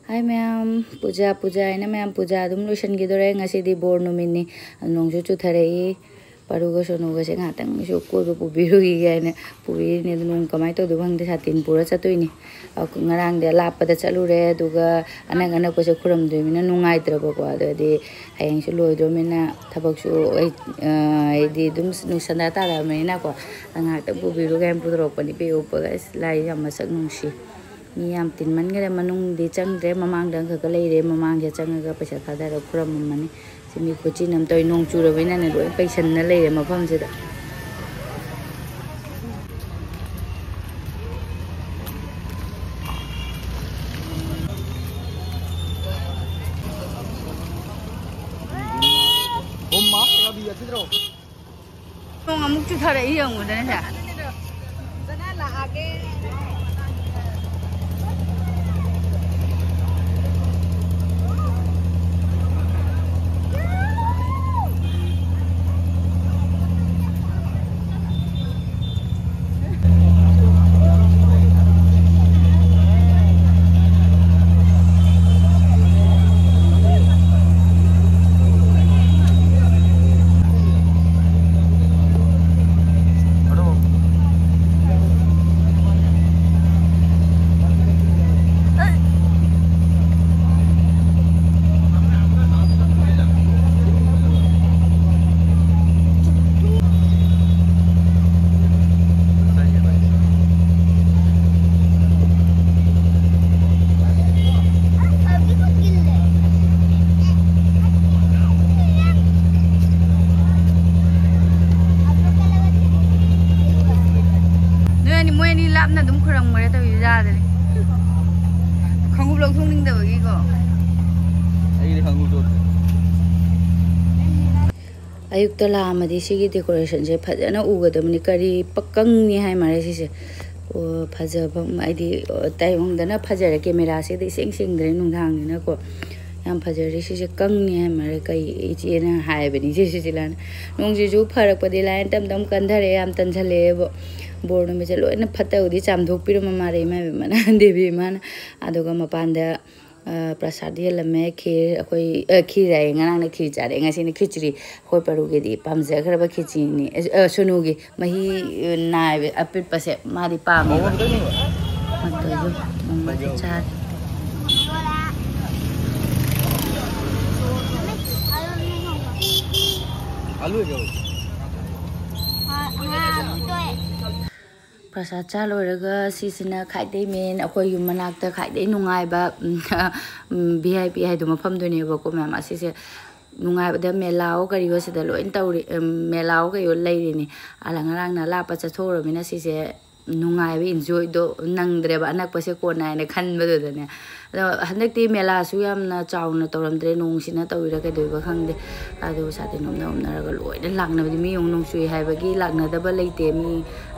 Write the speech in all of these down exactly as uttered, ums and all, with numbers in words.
ꯍꯥꯏ ꯃꯌꯥꯝ, ꯄꯨꯖꯥ ꯄꯨꯖꯥ ꯍꯥꯏꯅ ꯃꯌꯥꯝ ꯄꯨꯖꯥ ꯑꯗꯨꯝ ꯂꯣꯏꯁꯤꯟꯈꯤꯗꯣꯔꯦ꯫ ꯉꯁꯤꯗꯤ ꯕꯣꯔ ꯅꯨꯃꯤꯠꯅꯤ, ꯅꯣꯡꯁꯨ ꯆꯨꯊꯔꯛꯏ꯫ ꯄꯥꯔꯨꯒ ꯁꯣꯅꯨꯒꯁꯦ ꯉꯥꯏꯍꯥꯛꯇꯪꯁꯨ ꯀꯣꯏꯕ ꯄꯨꯕꯤꯔꯨꯈꯤꯒꯦ ꯍꯥꯏꯅ ꯄꯨꯕꯤꯔꯤꯅꯦ꯫ ꯑꯗꯨ ꯅꯣꯡ ꯀꯃꯥꯏꯅ ꯇꯧꯗꯣꯏꯕ ꯈꯪꯗꯦ, ꯁꯥꯇꯤꯟ ꯄꯨꯔ ꯆꯠꯇꯣꯏꯅꯤ꯫ ꯑ, ꯉꯔꯥꯡꯗꯤ ꯑꯂꯥꯞꯄꯗ ꯆꯠꯂꯨꯔꯦ, ꯑꯗꯨꯒ ꯑꯅꯛ ꯑꯅꯛꯄꯁꯦ ꯈꯨꯔꯝꯗꯣꯏꯅꯤꯅ ꯅꯨꯡꯉꯥꯏꯇ꯭ꯔꯕꯀꯣ꯫ ꯑꯗꯨꯗꯤ ꯍꯌꯦꯡꯁꯨ ꯂꯣꯏꯗ꯭ꯔꯣꯃꯤꯅ ꯊꯕꯛꯁꯨ ꯑꯩ, ꯑ, ꯑꯩꯗꯤ ꯑꯗꯨꯝ ꯅꯨꯡꯁꯟꯗ ꯇꯥꯔꯛꯑꯕꯅꯤꯅꯀꯣ꯫ ꯉꯥꯏꯍꯥꯛꯇꯪ ꯄꯨꯕꯤꯔꯨꯒꯦ ꯍꯥꯏꯅ ꯄꯨꯊꯣꯔꯛꯄꯅꯤ꯫ ꯄꯤꯛ ꯎꯞꯄꯒ ꯑꯁ ꯂꯥꯏ ꯌꯥꯝ ꯃꯁꯛ ꯅꯨꯡꯁꯤ꯫ ꯃꯤ ꯌꯥꯝ ꯇꯤꯟꯃꯟꯈꯔꯦ, ꯃꯅꯨꯡꯗꯤ ꯆꯪꯗ꯭ꯔꯦ, ꯃꯃꯥꯡꯗ ꯈꯛꯇ ꯂꯩꯔꯦ꯫ ꯃꯃꯥꯡꯁꯦ ꯆꯪꯉꯒ ꯄꯩꯁꯥ ꯊꯥꯗꯔꯒ ꯈꯨꯔꯝꯃꯝꯃꯅꯤ꯫ ꯁꯤ ꯃꯤ ꯈꯨꯆꯤꯟ ꯑꯃ ꯇꯧꯔꯤ, ꯅꯣꯡ ꯆꯨꯔꯕꯅꯤꯅꯅꯦ ꯂꯣꯏ ꯄꯩꯁꯟꯅ ꯂꯩꯔꯦ ꯃꯐꯝꯁꯤꯗ꯫ ꯅꯣꯡ ꯑꯃꯨꯛ ꯆꯨꯊꯔꯛꯏ ꯌꯦꯡꯉꯨꯗꯅ ꯁꯦ꯫ ꯅꯣꯏ ꯑꯅꯤ, ꯃꯣꯏ ꯑꯅꯤ ꯂꯥꯞꯅ ꯑꯗꯨꯝ ꯈꯨꯔꯝꯈ꯭ꯔꯦ ꯇꯧꯔꯤꯁꯦ ꯌꯥꯗ꯭ꯔꯦ꯫ ꯈꯣꯡꯎꯞ ꯂꯧꯊꯣꯛꯅꯤꯡꯗꯕꯒꯤꯀꯣ꯫ ꯑꯩꯒꯤꯗꯤ ꯈꯣꯡꯎꯞ ꯆꯣꯠꯇꯦ꯫ ꯑꯌꯨꯛꯇ ꯂꯥꯛꯑꯝꯃꯗꯤ ꯁꯤꯒꯤ decorationꯁꯦ ꯐꯖꯅ ꯎꯒꯗꯕꯅꯤ꯫ ꯀꯔꯤ ꯄꯛꯀꯪꯅꯤ ꯍꯥꯏ ꯃꯥꯜꯂꯦ ꯁꯤꯁꯦ꯫ ꯑꯣ, ꯐꯖꯕ ꯍꯥꯏꯗꯤ, ꯑꯣ, ꯇꯥꯏꯕꯪꯗꯅ ꯐꯖꯔꯦ꯫ Cameraꯁꯤꯗ ꯏꯁꯦꯡ ꯁꯦꯡꯗ꯭ꯔꯦ ꯅꯨꯡꯗꯥꯡꯅꯤꯅꯀꯣ꯫ "ꯌꯥꯝ ꯐꯖꯔꯦ, ꯁꯤꯁꯦ ꯀꯪꯉꯦ" ꯍꯥꯏꯃꯔꯦ꯫ "ꯀꯩ?" ꯏꯆꯦꯅ ꯍꯥꯏꯕꯅꯤ ꯏꯆꯦ ꯁꯨꯁꯤꯂꯥꯅ꯫ ꯅꯣꯡꯁꯤꯁꯨ ꯐꯔꯛꯄꯗꯤ ꯂꯥꯏꯅ ꯇꯞ ꯇꯞ ꯀꯟꯊꯔꯛꯑꯦ, ꯌꯥꯝ ꯇꯟꯁꯜꯂꯛꯑꯦꯕꯣ꯫ ꯕꯣꯔ ꯅꯨꯃꯤꯠꯁꯦ ꯂꯣꯏꯅ ꯐꯠꯇꯕꯗꯤ ꯆꯥꯝꯊꯣꯛꯄꯤꯔꯝꯃ ꯃꯥꯜꯂꯦ ꯏꯃꯥ ꯏꯕꯦꯝꯃꯅ, ꯗꯦꯕꯤ ꯏꯃꯥꯅ꯫ ꯑꯗꯨꯒ ꯃꯄꯥꯟꯗ, ꯑ, ꯄ꯭ꯔꯁꯥꯗ ꯌꯦꯜꯂꯝꯃꯦ꯫ ꯈꯤꯔ, ꯑꯩꯈꯣꯏ, ꯑ, ꯈꯤꯔ ꯍꯥꯏꯌꯦ, ꯉꯔꯥꯡꯅ ꯈꯤꯔ ꯆꯥꯔꯦ, ꯉꯁꯤꯅ ꯈꯤꯆ꯭ꯔꯤ꯫ ꯑꯩꯈꯣꯏ ꯄꯔꯨꯒꯤꯗꯤ ꯄꯥꯝꯖꯈ꯭ꯔꯕ ꯈꯤꯆ꯭ꯔꯤꯅꯤ꯫ ꯑ, ꯑ, ꯁꯣꯅꯨꯒꯤ ꯃꯍꯤ, ꯑ, ꯅꯥꯏꯕ ꯑꯄꯤꯠꯄꯁꯦ ꯃꯥꯗꯤ ꯄꯥꯝꯃꯦꯕ꯫ ꯃꯇꯣꯏꯁꯨ ꯃꯣꯃꯣꯁꯨ ꯆꯥꯔꯤ꯫ ꯄ꯭ꯔꯁꯥꯗ ꯆꯥ ꯂꯣꯏꯔꯒ ꯁꯤꯁꯤꯅ ꯈ꯭ꯋꯥꯏꯗꯩ ꯃꯦꯟ, ꯑꯩꯈꯣꯏ ꯌꯨꯝ ꯃꯅꯥꯛꯇ ꯈ꯭ꯋꯥꯏꯗꯩ ꯅꯨꯡꯉꯥꯏꯕ, ꯎꯝ, ꯚꯤ ꯑꯥꯏ ꯄꯤ ꯍꯥꯏꯗꯣ ꯃꯐꯝꯗꯨꯅꯦꯕꯀꯣ ꯃꯌꯥꯝ꯫ ꯑꯁꯤꯁꯦ ꯅꯨꯡꯉꯥꯏꯕꯗ ꯃꯦꯂꯥꯑꯣ ꯀꯔꯤꯑꯣ ꯁꯤꯗ ꯂꯣꯏꯅ ꯇꯧꯔꯤ꯫ ꯎꯝ, ꯃꯦꯂꯥꯑꯣ ꯀꯩꯑꯣ ꯂꯩꯔꯤꯅꯤ꯫ ꯑꯗ ꯉꯔꯥꯡꯅ ꯂꯥꯞꯄ ꯆꯠꯊꯣꯛꯎꯔꯃꯤꯅ ꯁꯤꯁꯦ ꯅꯨꯡꯉꯥꯏꯕ ꯏꯟꯖꯣꯏꯗꯣ ꯅꯪꯗ꯭ꯔꯦꯕ, ꯑꯅꯛꯄꯁꯦ ꯀꯣꯟꯅ ꯍꯥꯏꯅ ꯈꯟꯕꯗꯨꯗꯅꯦ꯫ ꯑꯗꯣ ꯍꯟꯗꯛꯇꯤ ꯃꯦꯂꯥꯁꯨ ꯌꯥꯝꯅ ꯆꯥꯎꯅ ꯇꯧꯔꯝꯗ꯭ꯔꯦ, ꯅꯣꯡꯁꯤꯅ ꯇꯧꯔꯤꯔꯥ ꯀꯩꯗꯧꯔꯤꯕ ꯈꯪꯗꯦ꯫ ꯑꯗꯨ ꯁꯥꯇꯤꯟ ꯎꯞꯅ ꯎꯞꯅꯔꯒ ꯂꯣꯏꯅ ꯂꯥꯛꯅꯕꯗꯤ, ꯃꯤ ꯌꯦꯡꯉꯨ, ꯅꯣꯡ ꯆꯨꯏ ꯍꯥꯏꯕꯒꯤ ꯂꯥꯛꯅꯗꯕ ꯂꯩꯇꯦ, ꯃꯤ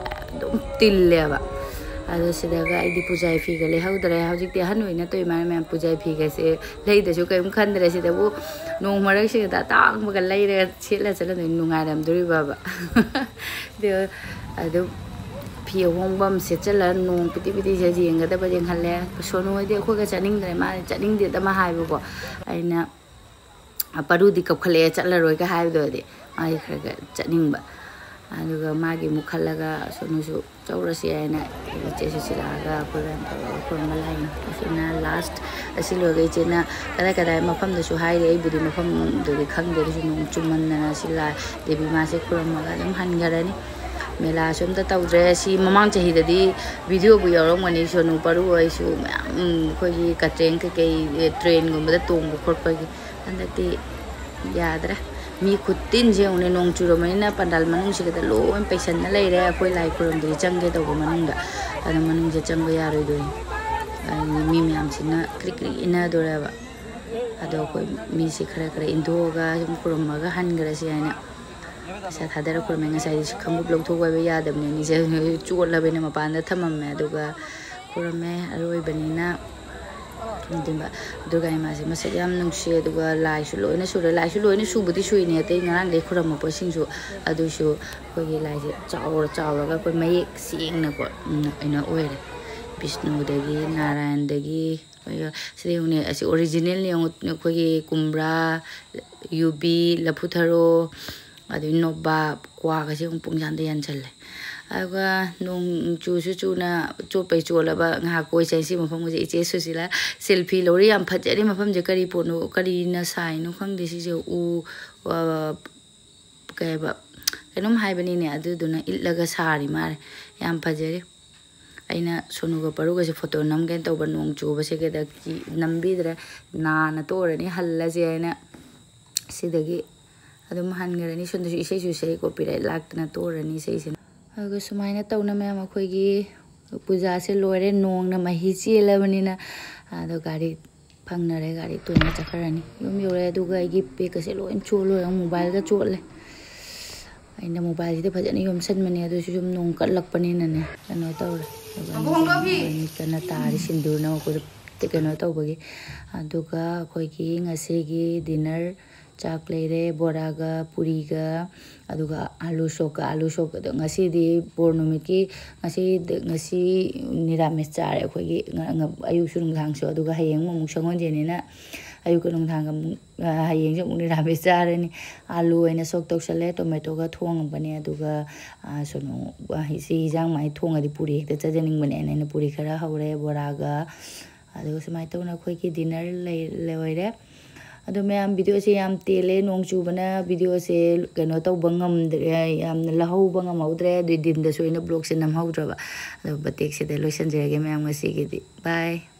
ꯑꯗꯨꯝ ꯇꯤꯜꯂꯦꯕ꯫ ꯑꯗꯣ ꯁꯤꯗꯒ ꯑꯩꯗꯤ ꯄꯨꯖꯥꯏ ꯐꯤꯒ ꯂꯩꯍꯧꯗ꯭ꯔꯦ꯫ ꯍꯧꯖꯤꯛꯇꯤ ꯑꯍꯟ ꯑꯣꯏꯅ ꯇꯧꯏ ꯃꯥꯅ ꯃꯌꯥꯝ ꯄꯨꯖꯥꯏ ꯐꯤꯒꯁꯦ ꯂꯩꯗꯁꯨ ꯀꯔꯤꯝ ꯈꯟꯗ꯭ꯔꯦ꯫ ꯁꯤꯗꯕꯨ ꯅꯣꯡ ꯃꯔꯛꯁꯤꯗ ꯑꯇꯥꯡꯕꯒ ꯂꯩꯔꯒ ꯁꯦꯠꯂ ꯆꯠꯂꯗꯣꯏꯅꯤ, ꯅꯨꯡꯉꯥꯏꯔꯝꯗꯣꯔꯤꯕꯕ꯫ ꯑꯗꯨ, ꯑꯗꯨ ꯐꯤ ꯑꯍꯣꯡꯕ ꯑꯃ ꯁꯦꯠꯆꯜꯂ ꯅꯣꯡ ꯄꯤꯇꯤ ꯄꯤꯇꯤꯁꯦ ꯌꯦꯡꯒꯗꯕ ꯌꯦꯡꯍꯜꯂꯦ꯫ ꯁꯣꯅꯨ ꯍꯣꯏꯗꯤ ꯑꯩꯈꯣꯏꯒ ꯆꯠꯅꯤꯡꯗ꯭ꯔꯦ, ꯃꯥꯗꯤ ꯆꯠꯅꯤꯡꯗꯦꯗ ꯑꯃ ꯍꯥꯏꯕꯀꯣ꯫ ꯑꯩꯅ, "ꯄꯔꯨꯗꯤ ꯀꯞꯈꯠꯂꯛꯑꯦ, ꯆꯠꯂꯔꯣꯏꯒ" ꯍꯥꯏꯕꯗꯨꯗꯤ ꯃꯥꯗꯤ ꯈꯔ ꯈꯔ ꯆꯠꯅꯤꯡꯕ꯫ ꯑꯗꯨꯒ ꯃꯥꯒꯤ ꯑꯃꯨꯛ ꯈꯜꯂꯒ ꯁꯣꯅꯨꯁꯨ ꯆꯧꯔꯁꯤ ꯍꯥꯏꯅ ꯏꯆꯦ ꯁꯨꯁꯤꯂꯥꯒ ꯑꯩꯈꯣꯏ ꯃꯌꯥꯝ ꯇꯧꯔꯒ ꯈꯨꯔꯨꯝꯕ ꯂꯥꯛꯏꯅꯤ꯫ ꯑꯁꯤꯅ ꯂꯥꯁ꯫ ꯑꯁꯤ ꯂꯣꯏꯔꯒ ꯏꯆꯦꯅ ꯀꯗꯥꯏ ꯀꯗꯥꯏ ꯃꯐꯝꯗꯁꯨ ꯍꯥꯏꯔꯤ, ꯑꯩꯕꯨꯗꯤ ꯃꯐꯝꯗꯨꯗꯤ ꯈꯪꯗꯦ, ꯑꯗꯨꯁꯨ ꯅꯣꯡ ꯆꯨꯝꯃꯟꯗꯅ ꯁꯤ ꯂꯥꯏ ꯗꯦꯕꯤ ꯃꯥꯁꯦ ꯈꯨꯔꯨꯝꯃꯒ ꯑꯗꯨꯝ ꯍꯟꯈꯔꯅꯤ꯫ ꯃꯦꯂꯥꯁꯨ ꯑꯝꯇ ꯇꯧꯗ꯭ꯔꯦ꯫ ꯁꯤ ꯃꯃꯥꯡ ꯆꯍꯤꯗꯗꯤ ꯚꯤꯗꯤꯑꯣꯕꯨ ꯌꯥꯎꯔꯝꯒꯅꯤ, ꯁꯣꯅꯨ ꯄꯔꯨ ꯑꯩꯁꯨ ꯃꯌꯥꯝ, ꯎꯝ, ꯑꯩꯈꯣꯏꯒꯤ ꯀꯇ꯭ꯔꯦꯟ ꯀꯩꯀꯩ, ꯑꯦ, ꯇ꯭ꯔꯦꯟꯒꯨꯝꯕꯗ ꯇꯣꯡꯕ ꯈꯣꯠꯄꯒꯤ꯫ ꯍꯟꯗꯛꯇꯤ ꯌꯥꯗ꯭ꯔꯦ꯫ ꯃꯤ ꯈꯨꯇꯤꯟꯁꯦ ꯌꯦꯡꯉꯨꯅꯦ, ꯅꯣꯡ ꯆꯨꯔꯕꯅꯤꯅ ꯄꯟꯗꯥꯜ ꯃꯅꯨꯡꯁꯤꯗ ꯂꯣꯏ ꯄꯩꯁꯟꯅ ꯂꯩꯔꯦ꯫ ꯑꯩꯈꯣꯏ ꯂꯥꯏ ꯈꯨꯔꯨꯝꯕꯗꯤ ꯆꯪꯒꯦ ꯇꯧꯕ ꯃꯅꯨꯡꯗ, ꯑꯗꯣ ꯃꯅꯨꯡꯁꯦ ꯆꯪꯕ ꯌꯥꯔꯣꯏꯗꯣꯏꯅꯤ꯫ ꯑꯗꯨꯅꯤ ꯃꯤ ꯃꯌꯥꯝꯁꯤꯅ ꯀ꯭ꯔꯤꯛ ꯀ꯭ꯔꯤꯛ ꯏꯟꯅꯗꯣꯔꯦꯕ꯫ ꯑꯗꯣ ꯑꯩꯈꯣꯏ ꯃꯤꯁꯦ ꯈꯔ ꯈꯔ ꯏꯟꯊꯣꯛꯑꯒ ꯁꯨꯝ ꯈꯨꯔꯨꯝꯃꯒ ꯍꯟꯈ꯭ꯔꯁꯤ ꯍꯥꯏꯅ ꯄꯩꯁꯥ ꯊꯥꯗꯔ ꯈꯨꯔꯨꯝꯃꯦ꯫ ꯉꯁꯥꯏꯗꯤ ꯈꯣꯡꯎꯞ ꯂꯧꯊꯣꯛꯄ ꯍꯥꯏꯕ ꯌꯥꯗꯕꯅꯤꯅ ꯏꯆꯦ ꯆꯣꯠꯂꯕꯅꯤꯅ ꯃꯄꯥꯟꯗ ꯊꯝꯃꯝꯃꯦ꯫ ꯑꯗꯨꯒ ꯈꯨꯔꯨꯝꯃꯦ꯫ ꯑꯔꯣꯏꯕꯅꯤꯅ ꯑꯗꯨꯒ ꯗꯨꯔꯒꯥ ꯏꯃꯥꯁꯦ ꯃꯁꯛ ꯌꯥꯝ ꯅꯨꯡꯁꯤ꯫ ꯑꯗꯨꯒ ꯂꯥꯏꯁꯨ ꯂꯣꯏꯅ ꯁꯨꯔꯦ꯫ ꯂꯥꯏꯁꯨ ꯂꯣꯏꯅ ꯁꯨꯕꯗꯤ ꯁꯨꯏꯅꯦ, ꯑꯇꯩ ꯉꯔꯥꯡꯗꯩ ꯈꯨꯔꯝꯃꯛꯄꯁꯤꯡꯁꯨ꯫ ꯑꯗꯨꯁꯨ ꯑꯩꯈꯣꯏꯒꯤ ꯂꯥꯏꯁꯦ ꯆꯥꯎꯔ ꯆꯥꯎꯔꯒ ꯑꯩꯈꯣꯏ ꯃꯌꯦꯛ ꯁꯦꯡꯅꯀꯣ, ꯎꯝ, ꯀꯩꯅꯣ ꯑꯣꯏꯔꯦ꯫ ꯕꯤꯁꯅꯨꯗꯒꯤ, ꯅꯥꯔꯥꯌꯟꯗꯒꯤ, ꯑꯩꯈꯣꯏꯒꯤ ꯁꯤꯗ ꯌꯦꯡꯉꯨꯅꯦ, ꯑꯁꯤ ꯑꯣꯔꯤꯖꯤꯅꯦꯜꯅꯤ ꯌꯦꯡꯉꯨ꯫ ꯑꯩꯈꯣꯏꯒꯤ ꯀꯨꯝꯕ꯭ꯔꯥ, ꯌꯨꯕꯤ, ꯂꯐꯨꯊꯔꯣ, ꯑꯗꯩ ꯅꯣꯕꯥꯞ, ꯀ꯭ꯋꯥꯒꯁꯦ ꯑꯃꯨꯛ ꯄꯨꯡꯌꯥꯟꯗ ꯌꯥꯟꯁꯜꯂꯦ꯫ ꯑꯗꯨꯒ ꯅꯣꯡ ꯆꯨꯁꯨ ꯆꯨꯅ ꯆꯣꯠꯄꯩ ꯆꯣꯠꯂꯕ ꯉꯥꯏꯍꯥꯛ ꯀꯣꯏ ꯆꯠꯁꯤ ꯃꯐꯝꯒꯁꯦ꯫ ꯏꯆꯦ ꯁꯨꯁꯤꯂꯥ ꯁꯦꯜꯐꯤ ꯂꯧꯔꯤ꯫ ꯌꯥꯝ ꯐꯖꯔꯤ ꯃꯐꯝꯁꯦ꯫ ꯀꯔꯤ ꯄꯣꯠꯅꯣ, ꯀꯔꯤꯅ ꯁꯥꯏꯅꯣ ꯈꯪꯗꯦ ꯁꯤꯁꯦ꯫ ꯎ, ꯑ, ꯀꯩ ꯍꯥꯏꯕ, ꯀꯩꯅꯣꯝ ꯍꯥꯏꯕꯅꯤꯅꯦ, ꯑꯗꯨꯗꯨꯅ ꯏꯠꯂꯒ ꯁꯥꯔꯤ ꯃꯥꯜꯂꯦ꯫ ꯌꯥꯝ ꯐꯖꯔꯤ꯫ ꯑꯩꯅ ꯁꯣꯅꯨꯒ ꯄꯔꯨꯒꯁꯦ ꯐꯣꯇꯣ ꯅꯝꯒꯦꯅ ꯇꯧꯕ, ꯅꯣꯡ ꯆꯨꯕꯁꯤꯒꯗ ꯀꯤ-, ꯅꯝꯕꯤꯗ꯭ꯔꯦ꯫ ꯅꯥꯟꯅ ꯇꯣꯛꯑꯔꯅꯤ ꯍꯜꯂꯁꯦ ꯍꯥꯏꯅ ꯁꯤꯗꯒꯤ ꯑꯗꯨꯝ ꯍꯟꯈ꯭ꯔꯅꯤ꯫ ꯁꯣꯝꯗꯁꯨ ꯏꯁꯩꯁꯨ ꯁꯛꯏ, ꯀꯣꯄꯤꯔꯥꯏꯠ ꯂꯥꯛꯇꯅ ꯇꯣꯛꯑꯔꯅꯤ ꯏꯁꯩꯁꯤꯅ꯫ ꯑꯗꯨꯒ ꯁꯨꯃꯥꯏꯅ ꯇꯧꯅ ꯃꯌꯥꯝ ꯑꯩꯈꯣꯏꯒꯤ ꯄꯨꯖꯥꯁꯦ ꯂꯣꯏꯔꯦ, ꯅꯣꯡꯅ ꯃꯍꯤ ꯆꯦꯜꯂꯕꯅꯤꯅ꯫ ꯑꯗꯣ ꯒꯥꯔꯤ ꯐꯪꯅꯔꯦ, ꯒꯥꯔꯤ ꯇꯣꯡꯉ ꯆꯠꯈ꯭ꯔꯅꯤ꯫ ꯌꯨꯝ ꯌꯧꯔꯦ, ꯑꯗꯨꯒ ꯑꯩꯒꯤ ꯕꯦꯒꯀꯁꯦ ꯂꯣꯏ ꯆꯣꯠꯂꯣꯏꯔꯦ, ꯃꯣꯕꯥꯏꯜꯒ ꯆꯣꯠꯂꯦ꯫ ꯑꯩꯅ ꯃꯣꯕꯥꯏꯜꯁꯤꯗ ꯐꯖꯅ ꯌꯣꯝꯁꯟꯕꯅꯦ, ꯑꯗꯨꯁꯨ ꯁꯨꯝ ꯅꯣꯡ ꯀꯠꯂꯛꯄꯅꯤꯅꯅꯦ ꯀꯩꯅꯣ ꯇꯧꯔꯦ꯫ ꯑꯗꯨꯒ ꯃꯤꯠꯀꯅ ꯇꯥꯔꯤ ꯁꯤꯟꯗꯨꯔꯅ ꯃꯈꯣꯏꯗ ꯀꯩꯅꯣ ꯇꯧꯕꯒꯤ꯫ ꯑꯗꯨꯒ ꯑꯩꯈꯣꯏꯒꯤ ꯉꯁꯤꯒꯤ ꯗꯤꯅꯔ ꯆꯥꯛ ꯂꯩꯔꯦ, ꯕꯣꯔꯥꯒ ꯄꯨꯔꯤꯒ, ꯑꯗꯨꯒ ꯑꯥꯂꯨ ꯁꯣꯛꯀ꯫ ꯑꯥꯂꯨ ꯁꯣꯛ ꯑꯗꯣ ꯉꯁꯤꯗꯤ ꯕꯣꯔ ꯅꯨꯃꯤꯠꯀꯤ, ꯉꯁꯤ, ꯉꯁꯤ ꯅꯤꯔꯥꯃꯤꯁ ꯆꯥꯔꯦ ꯑꯩꯈꯣꯏꯒꯤ, ꯉ-, ꯉ-, ꯑꯌꯨꯛꯁꯨ ꯅꯨꯡꯗꯥꯡꯁꯨ꯫ ꯑꯗꯨꯒ ꯍꯌꯦꯡ ꯑꯃꯨꯛ ꯁꯪꯒꯣꯟꯁꯦꯟꯅꯤꯅ ꯑꯌꯨꯛꯀ ꯅꯨꯡꯗꯥꯡꯒ ꯑꯃꯨꯛ, ꯑ, ꯍꯌꯦꯡꯁꯨ ꯑꯃꯨꯛ ꯅꯤꯔꯥꯃꯤꯁ ꯆꯥꯔꯅꯤ꯫ ꯑꯥꯂꯨ ꯑꯣꯏꯅ ꯁꯣꯛ ꯇꯧꯁꯜꯂꯦ, ꯇꯣꯃꯦꯇꯣꯒ ꯊꯣꯡꯉꯕꯅꯦ꯫ ꯑꯗꯨꯒ, ꯑ, ꯁꯣꯅꯣ, ꯑ, ꯁꯤ ꯍꯤꯟꯖꯥꯡ ꯃꯥꯏ ꯊꯣꯡꯉꯗꯤ ꯄꯨꯔꯤ ꯍꯦꯛꯇ ꯆꯥꯖꯅꯤꯡꯕꯅꯦꯅ ꯑꯩꯅ ꯄꯨꯔꯤ ꯈꯔ ꯍꯧꯔꯦ, ꯕꯣꯔꯥꯒ꯫ ꯑꯗꯨꯒ ꯁꯨꯃꯥꯏꯅ ꯇꯧꯅ ꯑꯩꯈꯣꯏꯒꯤ ꯗꯤꯅꯔ ꯂꯩ-, ꯂꯣꯏꯔꯦ꯫ ꯑꯗꯣ ꯃꯌꯥꯝ, ꯚꯤꯗꯤꯑꯣꯁꯦ ꯌꯥꯝ ꯇꯦꯜꯂꯦ, ꯅꯣꯡ ꯆꯨꯕꯅ ꯚꯤꯗꯤꯑꯣꯁꯦ ꯀꯩꯅꯣ ꯇꯧꯕ ꯉꯝꯗ꯭ꯔꯦ, ꯌꯥꯝꯅ ꯂꯧꯍꯧꯕ ꯉꯝꯍꯧꯗ꯭ꯔꯦ꯫ ꯑꯗꯨꯏ ꯗꯤꯟꯗꯁꯨ ꯑꯩꯅ ꯕ꯭ꯂꯣꯒꯁꯦ ꯅꯝꯍꯧꯗ꯭ꯔꯕ꯫ ꯑꯗꯣ ꯃꯇꯦꯛꯁꯤꯗ ꯂꯣꯏꯁꯤꯟꯖꯔꯒꯦ ꯃꯌꯥꯝ ꯉꯁꯤꯒꯤꯗꯤ꯫ ꯕꯥꯏ꯫